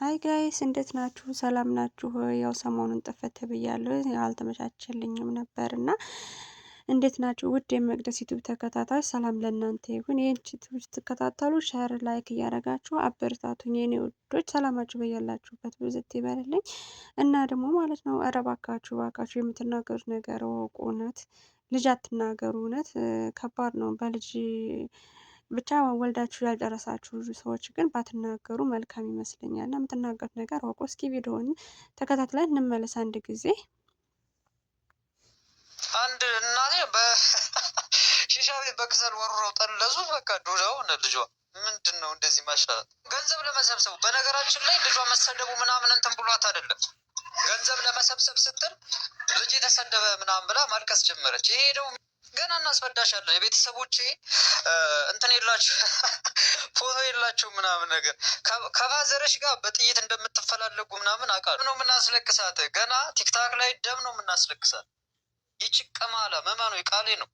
Hi guys፣ እንዴት ናችሁ? ሰላም ናችሁ? ያው ሰሞኑን ጥፍት ብያለሁ፣ አልተመቻቸልኝም ነበር እና እንዴት ናችሁ? ውድ የመቅደስ ዩቱብ ተከታታዮች ሰላም ለእናንተ ይሁን። ይህን ዩቱብ ስትከታተሉ share፣ like እያደረጋችሁ አበረታቱኝ የኔ ውዶች። ሰላማችሁ በያላችሁበት ብዝት ይበልልኝ እና ደግሞ ማለት ነው ኧረ እባካችሁ እባካችሁ የምትናገሩት ነገር እወቁ። እውነት ልጅ አትናገሩ። እውነት ከባድ ነው በልጅ ብቻ ወልዳችሁ ያልጨረሳችሁ ሰዎች ግን ባትናገሩ መልካም ይመስለኛል። እና የምትናገሩት ነገር እወቁ። እስኪ ቪዲዮውን ተከታትለን እንመለስ አንድ ጊዜ። አንድ እናቴ በሺሻ ቤት በክሰል ወርውረው ጠለዙ። በቃ ዱዳው ልጇ ምንድን ነው እንደዚህ ማሻላት? ገንዘብ ለመሰብሰቡ በነገራችን ላይ ልጇ መሰደቡ ምናምን እንትን ብሏት አይደለም። ገንዘብ ለመሰብሰብ ስትል ልጅ የተሰደበ ምናምን ብላ ማልቀስ ጀመረች። ይሄ ደግሞ ገና እናስፈዳሻለን። የቤተሰቦቼ እንትን የላቸው፣ ፎቶ የላቸው ምናምን ነገር ከፋዘረሽ ጋር በጥይት እንደምትፈላለጉ ምናምን አውቃለሁ። ነው የምናስለቅሳት። ገና ቲክታክ ላይ ደም ነው የምናስለቅሳት። ይቺ ቀማላ መመኑ ቃሌ ነው።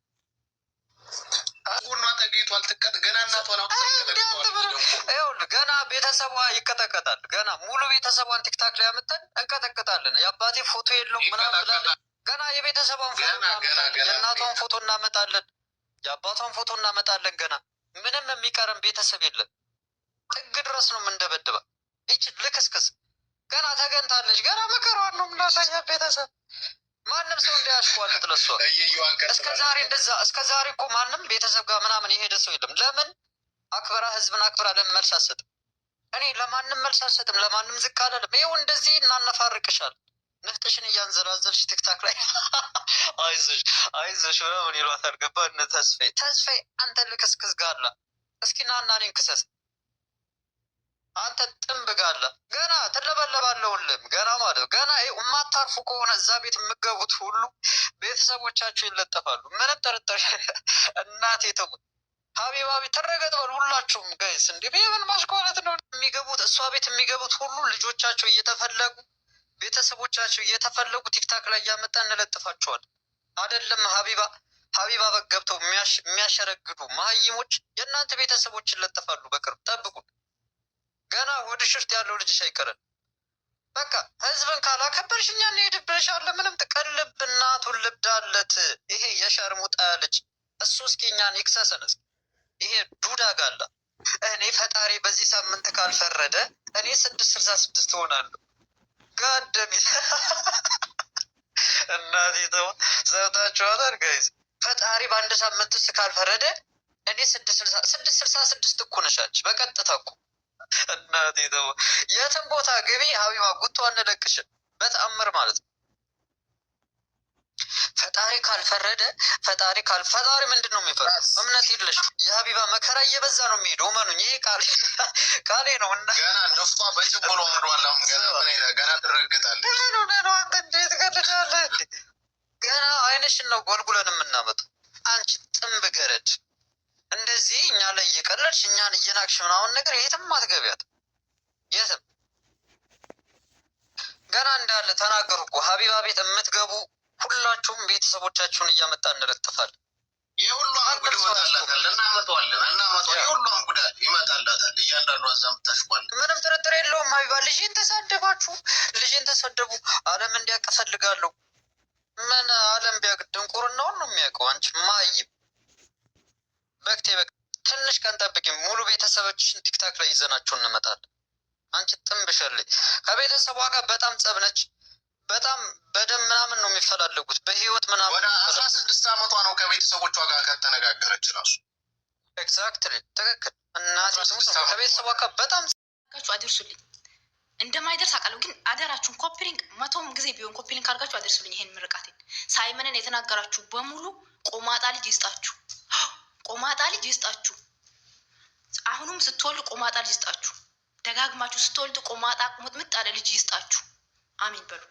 ጎኗ ተገኝቷል። ትቀጥ ገና እናቷን ይኸውልህ ገና ቤተሰቧ ይቀጠቀጣል። ገና ሙሉ ቤተሰቧን ቲክታክ ላይ አምጥተን እንቀጠቅጣለን። የአባቴ ፎቶ የለውም ምናምን ብላለች። ገና የቤተሰቧን ፎቶ፣ የእናቷን ፎቶ እናመጣለን፣ የአባቷን ፎቶ እናመጣለን። ገና ምንም የሚቀረን ቤተሰብ የለም። ጥግ ድረስ ነው የምንደበድባ። ይች ልክስክስ ገና ተገንታለች። ገና መከራዋን ነው የምናሳያት ቤተሰብ ማንም ሰው እንዳያሽቋልጥ ለሷ። እስከ ዛሬ እንደዛ እስከ ዛሬ እኮ ማንም ቤተሰብ ጋር ምናምን የሄደ ሰው የለም። ለምን አክብራ ህዝብን አክብራ ለምን መልስ አትሰጥም? እኔ ለማንም መልስ አልሰጥም፣ ለማንም ዝቅ አልልም። ይኸው እንደዚህ እናነፋርቅሻል። ንፍጥሽን እያንዘላዘልሽ ቲክታክ ላይ አይዞሽ አይዞሽ ምናምን ይሏታል። ገባ እነ ተስፋዬ ተስፋዬ፣ አንተ ልክስክስ ጋላ እስኪ ናና እኔን ክሰስ አንተ ጥንብ ጋላ፣ ገና ትለበለባለህ። ሁሉም ገና ማለት ነው። ገና የማታርፉ ከሆነ እዛ ቤት የምገቡት ሁሉ ቤተሰቦቻችሁ ይለጠፋሉ። ምንም ጥርጥር፣ እናቴ ተሙት ሀቢባቢ ትረገጥ በል ሁላችሁም guys። እንዲ ምን ማሽኳለት ነው የሚገቡት? እሷ ቤት የሚገቡት ሁሉ ልጆቻቸው እየተፈለጉ፣ ቤተሰቦቻቸው እየተፈለጉ ቲክታክ ላይ እያመጣ እንለጥፋቸዋል። አይደለም ሀቢባ ሀቢባ በግ ገብተው የሚያሸረግዱ መሀይሞች የእናንተ ቤተሰቦች ይለጠፋሉ። በቅርብ ጠብቁን። ገና ሆድሽ ውስጥ ያለው ልጅሽ አይቀረን። በቃ ህዝብን ካላከበርሽ እኛ እንሄድብሻለን። ምንም ቅልብ እናቱን ልብዳለት። ይሄ የሸርሙጣ ልጅ እሱ እስኪ እኛን ይክሰሰን። እስኪ ይሄ ዱዳ ጋላ እኔ ፈጣሪ በዚህ ሳምንት ካልፈረደ እኔ 666 እሆናለሁ። ጋደም እናቴ ተው፣ ሰምታችኋታል guys። ፈጣሪ በአንድ ሳምንት ውስጥ ካልፈረደ እኔ 666 እኮ ነሽ አንቺ በቀጥታ እኮ። እናቴ ተው፣ የትም ቦታ ግቢ ሀቢባ ጉቶ አንለቅሽም በተአምር ማለት ነው። ፈጣሪ ካልፈረደ፣ ፈጣሪ ካል ፈጣሪ ምንድን ነው የሚፈርደው? እምነት የለሽ። የሀቢባ መከራ እየበዛ ነው የሚሄደው። እመኑኝ፣ ይሄ ቃሌ ነው። እና ገና ነፍጧ በጭብሎ ወርዷል። አሁን ገና ገና ትረገጣለች። ነው አንተ እንዴት ቀልዳለህ እንዴ? ገና አይንሽን ነው ጎልጉለን የምናመጣው። አንቺ ጥንብ ገረድ እንደዚህ እኛ ላይ እየቀለድሽ እኛን እየናቅሽ ምናምን ነገር የትም አትገቢያት የትም። ገና እንዳለ ተናገሩ እኮ፣ ሀቢባ ቤት የምትገቡ ሁላችሁም ቤተሰቦቻችሁን እያመጣ እንለጥፋለን። የሁሏን ጉድ ይወጣላታል። እናመጣዋለን እናመጣዋለን። የሁሏን ጉድ ይመጣላታል። እያንዳንዷ እዛ የምታሽቋል። ምንም ጥርጥር የለውም። ሀቢባ ልጄን ተሳደባችሁ፣ ልጄን ተሰደቡ፣ ዓለም እንዲያውቅ እፈልጋለሁ። ምን ዓለም ቢያውቅ ድንቁርናውን ነው የሚያውቀው። አንቺ ማይም በክቴ በክ ትንሽ ቀን ጠብቂ። ሙሉ ቤተሰቦችሽን ቲክታክ ላይ ይዘናቸው እንመጣለን። አንቺ ጥንብ ሸሌ ከቤተሰቧ ጋር በጣም ጸብ ነች። በጣም በደም ምናምን ነው የሚፈላለጉት በህይወት ምናምን። ወደ 16 ዓመቷ ነው ከቤተሰቦቿ ጋር ከተነጋገረች ራሱ። Exactly፣ ትክክል። እናቴ ትሙት ከቤተሰቧ ጋር በጣም አድርጋችሁ አድርሱልኝ። እንደማይደርስ አውቃለሁ፣ ግን አደራችሁን copy link 100ም ጊዜ ቢሆን copy link አድርጋችሁ አድርሱልኝ። ይሄን ምርቃቴን ሳይመንን የተናገራችሁ በሙሉ ቆማጣ ልጅ ይስጣችሁ። አዎ ቆማጣ ልጅ ይስጣችሁ። አሁኑም ስትወልዱ ቆማጣ ልጅ ይስጣችሁ። ደጋግማችሁ ስትወልዱ ቆማጣ ሙጥምጥ ያለ ልጅ ይስጣችሁ። አሚን በሉ።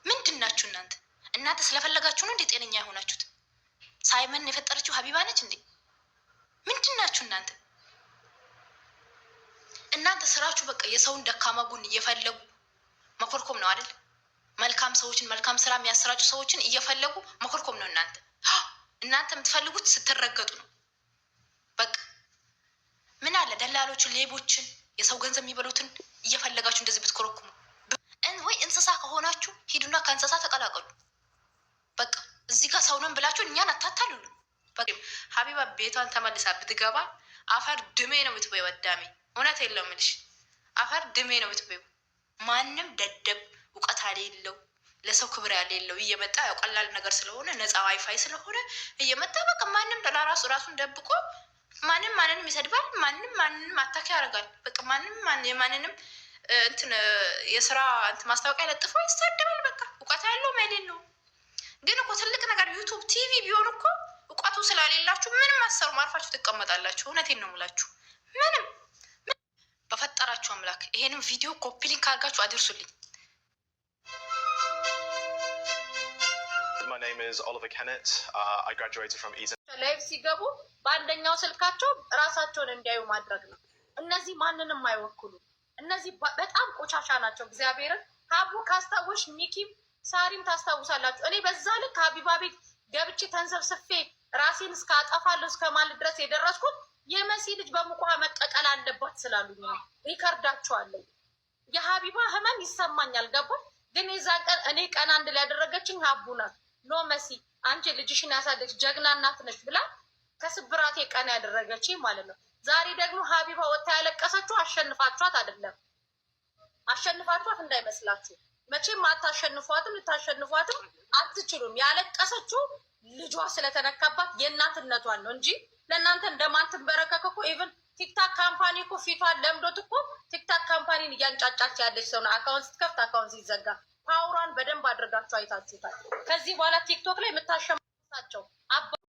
ምንድን ናችሁ እናንተ? እናንተ ስለፈለጋችሁ ነው እንዴ ጤነኛ የሆናችሁት? ሳይመንን የፈጠረችው ሀቢባ ነች እንዴ? ምንድን ናችሁ እናንተ? እናንተ ስራችሁ በቃ የሰውን ደካማ ጎን እየፈለጉ መኮርኮም ነው አይደል? መልካም ሰዎችን፣ መልካም ስራ የሚያሰራጩ ሰዎችን እየፈለጉ መኮርኮም ነው። እናንተ የምትፈልጉት ስትረገጡ ነው። በቃ ምን አለ ደላሎችን፣ ሌቦችን፣ የሰው ገንዘብ የሚበሉትን እየፈለገ ቤቷን ተመልሳ ብትገባ አፈር ድሜ ነው የምትበይው። አዳሜ እውነት የለው ምልሽ አፈር ድሜ ነው የምትበይው። ማንም ደደብ እውቀት የሌለው፣ ለሰው ክብር ያሌለው እየመጣ፣ ያው ቀላል ነገር ስለሆነ፣ ነፃ ዋይፋይ ስለሆነ እየመጣ በቃ ማንም ለራሱ ራሱን ደብቆ ማንም ማንንም ይሰድባል። ማንም ማንንም attack ያደርጋል። በቃ ማንም የማንንም እንትን የስራ እንትን ማስታወቂያ ለጥፎ ይሳደባል። በቃ እውቀት ያለው የሌለው ግን እኮ ትልቅ ነገር YouTube TV ቢሆን እኮ እውቀቱ ስላሌላችሁ ምንም አሰሩም፣ አርፋችሁ ትቀመጣላችሁ። እውነቴን ነው የምላችሁ። ምንም በፈጠራችሁ አምላክ ይሄንም ቪዲዮ copy link አድርጋችሁ አድርሱልኝ። My name is Oliver Kennett. I graduated from Eton. Live ሲገቡ በአንደኛው ስልካቸው ራሳቸውን እንዲያዩ ማድረግ ነው። እነዚህ ማንንም አይወክሉም። እነዚህ በጣም ቆሻሻ ናቸው። እግዚአብሔርን ሀቡ ካስታወሽ፣ ሚኪም ሳሪም ታስታውሳላችሁ። እኔ በዛ ልክ ሀቢባ ቤት ገብቼ ተንሰብስፌ ራሴን እስከ አጠፋለሁ እስከ ማለት ድረስ የደረስኩት የመሲ ልጅ በሙቅ ውሃ መቀቀል አለባት ስላሉኝ ነው። Record ኣቸዋለሁ። የሀቢባ ህመም ይሰማኛል። ገባሽ? ግን የዛን ቀን እኔ ቀን አንድ ላይ ያደረገችኝ ሀቡ ናት። No መሲ፣ አንቺ ልጅሽን ያሳደግሽ ጀግና እናት ነሽ ብላ ከስብራቴ ቀን ያደረገችኝ ማለት ነው። ዛሬ ደግሞ ሀቢባ ወጥታ ያለቀሰችው አሸንፋችኋት አይደለም። አሸንፋችኋት እንዳይመስላችሁ። መቼም አታሸንፏትም፣ ልታሸንፏትም አትችሉም። ያለቀሰችው ልጇ ስለተነካባት የእናትነቷን ነው እንጂ ለእናንተ እንደማትንበረከክ እኮ even TikTok company እኮ ፊቷን ለምዶት እኮ TikTok company ን እያንጫጫች ያለች ሰው ነው። Account ስትከፍት account ሲዘጋ power ዋን በደንብ አድርጋችሁ አይታችሁታል። ከዚህ በኋላ TikTok ላይ የምታሸማቸው አባ